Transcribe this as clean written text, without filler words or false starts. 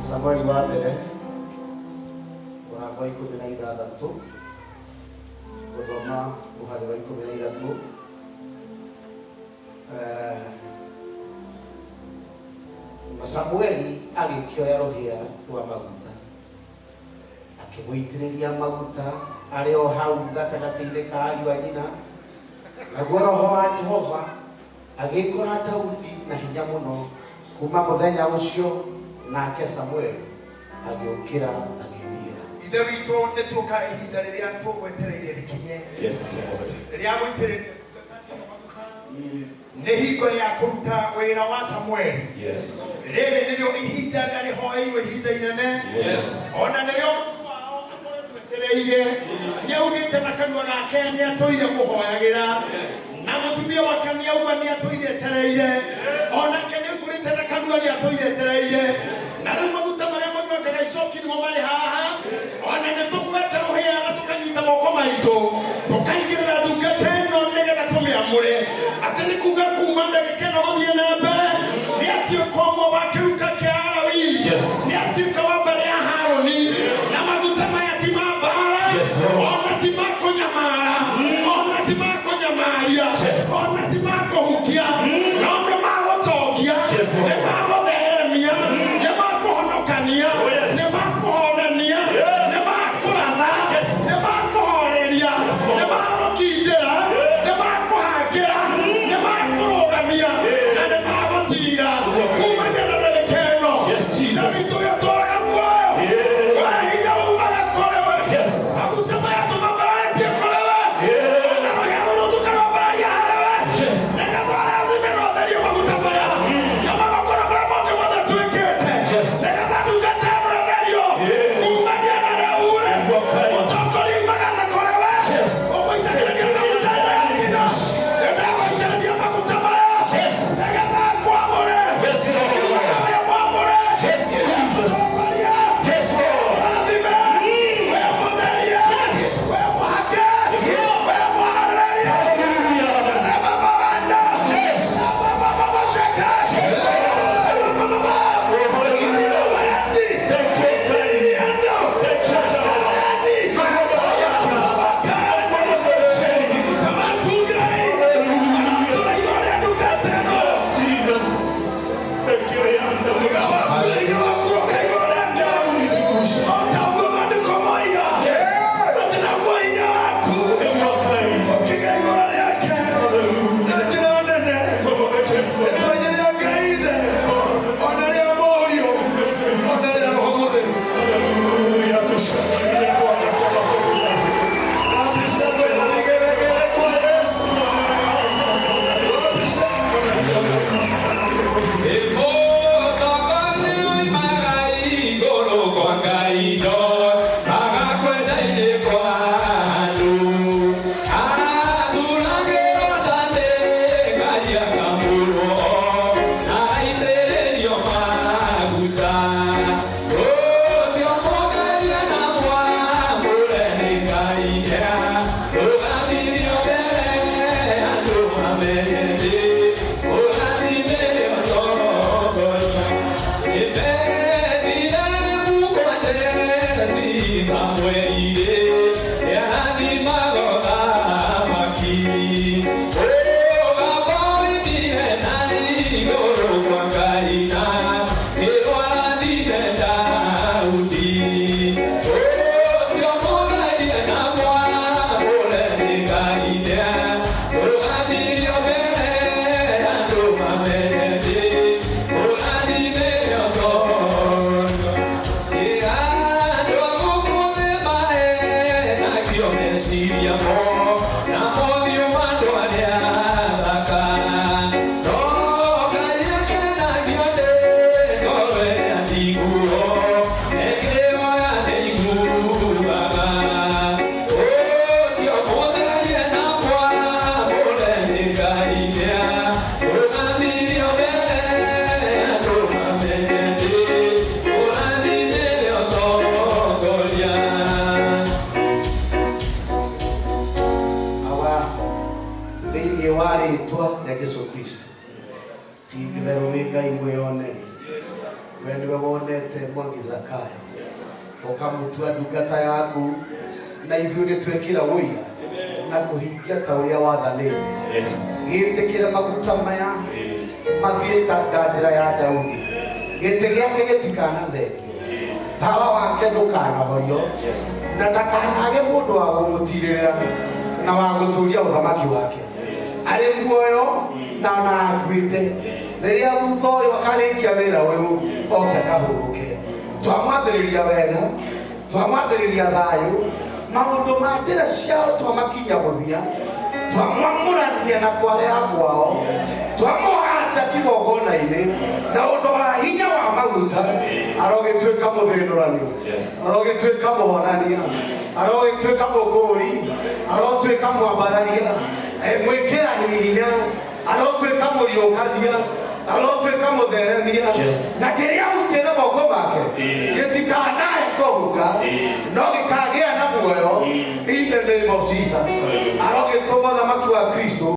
Samueli wa mbere mũrango wa 16, gũthoma mũhari wa 13. Na Samueli agĩkĩoya rũhĩa rwa maguta, akĩmũitĩrĩria maguta arĩ o hau gatagatĩ-inĩ ka ariũ a nyina. Naguo Roho wa Jehova agĩkora Daudi na hinya mũno kuma mũthenya ũcio, nake Samueli agĩũkĩra agĩthiĩra. Ithe witũ, nĩ tuoka ihinda rĩrĩa tũgwetereire rĩkinye. Yes, Lord. Rĩa gũitĩrĩria nĩ hingo ya kũruta wĩra wa Samueli. Rĩrĩ nĩrĩo ihinda rĩrĩa rĩhoeirwo ihinda inene. Ona nĩrĩo mũtu wao akoretwo etereire. Nĩaugĩte na kanua gake nĩatũire kũhoyagĩra, na mũtumia wake nĩauga nĩatũire etereire, onake nĩaumbũrĩte na kanua nĩatũire etereire. Na rĩu maguta marĩa maumangaga icoki nĩmo marĩ haha. Ona nĩtũkuete rũhĩa na tũkanyita moko maitũ, tũkaigĩrĩra ndungata ĩno nĩgetha tũmĩamũre, atĩ nĩ kuga kuma ndagĩka ĩno gũthiĩ na mbere nĩatuĩka ũmwe wa kĩruka kĩa Alawii, nĩatuĩka wa mbarĩ ya Harũni. Na maguta maya ti ma mbara, ona ti ma kũnyamara, ona ti ma kũnyamaria, ona ti ma kũhukia, no nĩ ma gũtongia, nĩ ma gũtheremia, nĩ ma kũhonokania, nĩ ma kũhonania, nĩ ma kũratha, nĩ ma kũhoreria, nĩ ma gũkindĩra, nĩ ma kũhangĩra, nĩ ma kũrũgamia, na nĩ ma gũtira kumania na ndagĩka ĩno. Yes, Jesus. Na witũ ũrĩa ũtũũraga muoyo, we hinya umaga kũrĩ we. Maguta maya tũmambararetie kũrĩ we, na rũhĩa rũrũ tũkarwambararia harĩ we, nĩgetha ũrathime na ũtherie maguta maya na magongona marĩa mangĩ mothe twĩkĩte, nĩgetha ndungata ĩno ĩtherio kumania na rĩu-rĩ. Mũtongoria umaga na kũrĩ we, ũmũitagĩrĩria maguta ĩno ya njino. Nĩndagũitĩrĩria maguta maya nĩgetha ngwamũre. Kiugaga wĩ mwamũre. Mũtongoria, ũrathime, wĩ mũtherie, wĩ mũhake, wĩ mũharĩrĩrie. Jesus. Thank you, Yanda. Rĩa Jesu Kristo. Ti itherũ wĩ Ngai mwĩyoneri, we nĩwe wonete Mwangi Zakayo ũkamũtua ndungata yaku, na ithuĩ nĩ twekĩra ũira na kũhingia ta ũrĩa wathanĩte. Gĩtĩkĩre maguta maya mathiĩ ta njĩra ya Daudi, gĩtĩ gĩake gĩtikanathengio, tawa wake ndũkanahorio, na ndakanage mũndũ wa kũmũtirĩrĩra na wa gũtũria ũthamaki wake arĩ muoyo na ona akuĩte. Rĩrĩa thutha ũyũ akarĩkia wĩra ũyũ oke akahurũke. Twamwathĩrĩria wega, twamwathĩrĩria thayũ, maũndũ ma njĩra ciao twamakinya mũthia, twamwamũrania na kwarĩa kwao, twamũhanda kĩgongona-inĩ na ũndũ wa hinya wa maguta. Arogĩtuĩka mũthĩnũrani, arogĩtuĩka mũhonania, arogĩtuĩka mũkũũri, arotuĩka mwambararia, mwĩkĩra hinya, arotuĩka mũriũkania, arotuĩka mũtheremia, na kĩrĩa arutĩra moko make gĩtikanae kũhuka, no gĩkagĩa na muoyo. In the name of Jesus, arogĩtũma thamaki wa Kristo.